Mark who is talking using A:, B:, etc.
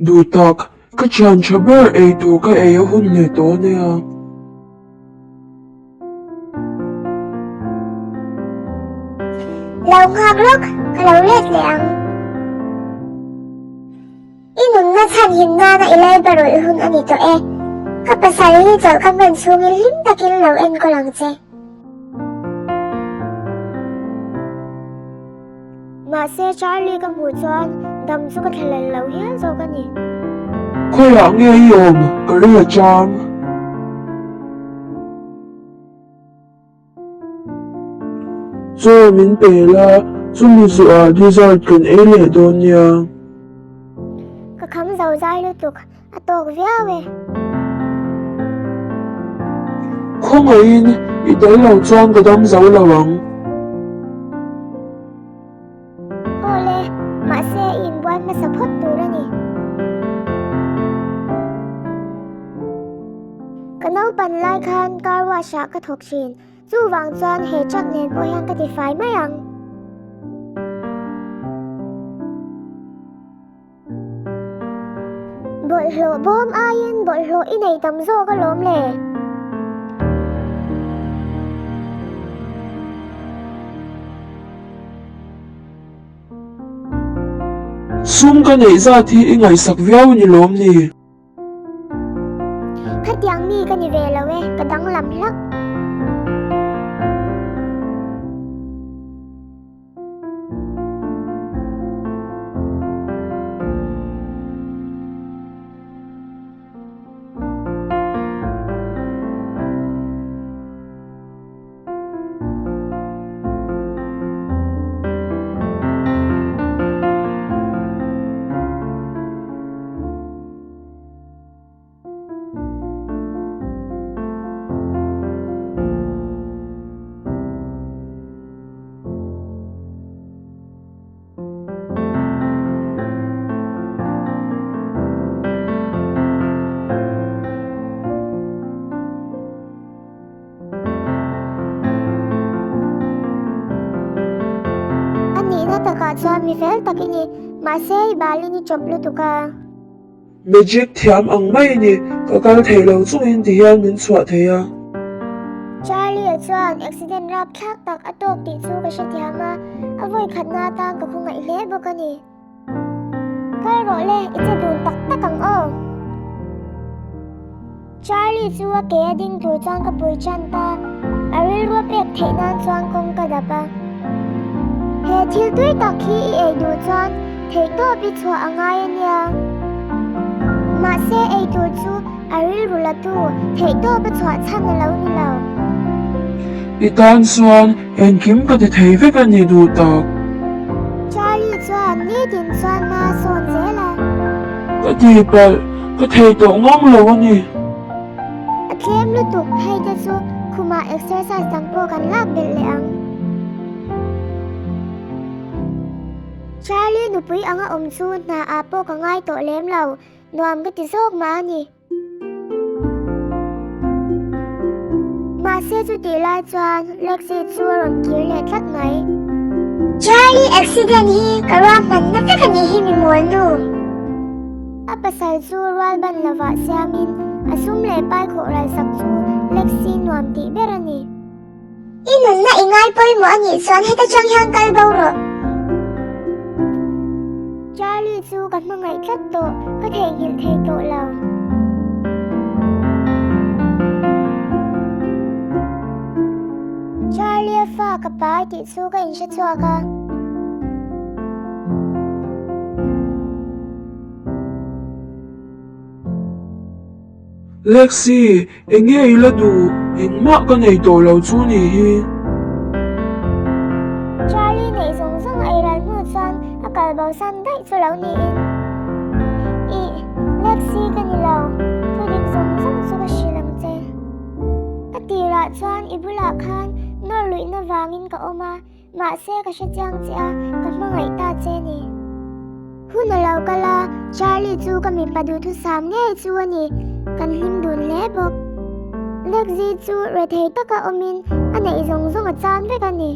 A: Duhtak, ka thian tha ber ei tur ka ei a hun leh tawh ania.
B: Lo nghak lawk, ka lo let leh ang. I nunna chhan him nana i leiba rawih hun a ni tawh e. Ka pasal hi chawlh ka hman chhungin hlim takin lo enkawl ang che.
C: Mahse Charlie ka hmuh chuan dam chu ka thlahlel lo hial zawk a ni.
A: Khawiah nge i awm? Ka ring a chang. Chaw min pe la, chumi zuah dessert kan ei leh dawn nia.
C: Ka kham zo zai lutuk, a tawk viau e.
A: Khawngaihin i tel lo chuan ka dam zo lo ang.
C: Awle, mahse i inbual hmasa phawt tur a ni. Ka naupan lai khan car wash ah ka thawk thin, chuvang chuan he truck nen pawh hian ka tifai mai ang. Bawlhhlawh bawm aiin bawlhhlawh i nei tam zawk alawm le.
A: Sum ka neih zat hi i ngaihsak viau ni lawm ni?
C: Khatiang mi ka ni ve lo e, ka danglam hlak. A nihna takah chuan mi fel tak i ni, mahse i balin i chawp lutuk a.
A: Magic thiam ang mai ni, ka kal thei lo chungin ti hian min chhuah thei a.
C: Charlie-a chuan accident rapthlak tak a tawk tih chu ka hrethiam a, a vawi khatna atan ka khawngaih hle bawk a ni. Kal rawh le, i che dun tak tak ang aw. Charlie chu a ke a ding tur chuan ka pui tan ta, a rilru a pek theih nan chuan kawng ka dap a. He thil tui tak hi i ei duh chuan theihtawp i chhuah a ngai a nia. Mahse ei tur chu a rilru la tu theihtawp a chhuah chhan a lo ni lo.
A: I tan chuan engkim ka ti thei vek a ni duh tak.
C: Charlie chuan nitin chuan hma a sawn zel a.
A: Ka tihpalh, ka thei tawh ngang lo a ni.
C: A tlem lutuk, hei te chu khumah exercise dang pawh kan lak belh leh ang. Charlie nupui anga awm chu hna ah pawh ka ngai tawh lem lo, nuam ka ti zawk mah a ni. Mahse chutih lai chuan Lexi chu a rawn kir leh tlat mai.
B: Charlie accident hi ka ruahmanna vek a nih hi mi mawl nu.
C: A pasal chu rual ban lovah siamin a sum leh pai khawh ral sak chu Lexi nuam tih ber a ni.
B: I nunna i ngai pawimawh a nih chuan heta tang hian kal bo rawh.
C: Charlie chu ka hmangaih tlat tawh, ka theihnghilh thei tawh lo. Charlie-a fa ka pai tih chu ka inhre chhuak a.
A: Lexi, eng nge i la duh? Engmah ka nei tawh lo chu ni hi.
C: Charlie neih zawng zawng a eiral hnu chuan a kal bo san daih chu lo niin. Ih, Lexi ka ni lo, thudik zawng zawng chu ka hrilh ang che. A tirah chuan i bulah khan nawr luihna vangin ka awm a, Mahse ka hre chiang che a, ka hmangaih ta che ni. Hun a lo kal a, Charlie chu ka mipa duhthusam ngei chu a ni, kan hlim dun hle bawk. Lexi chu rethei taka awmin a neih zawng zawng a chan vek a ni.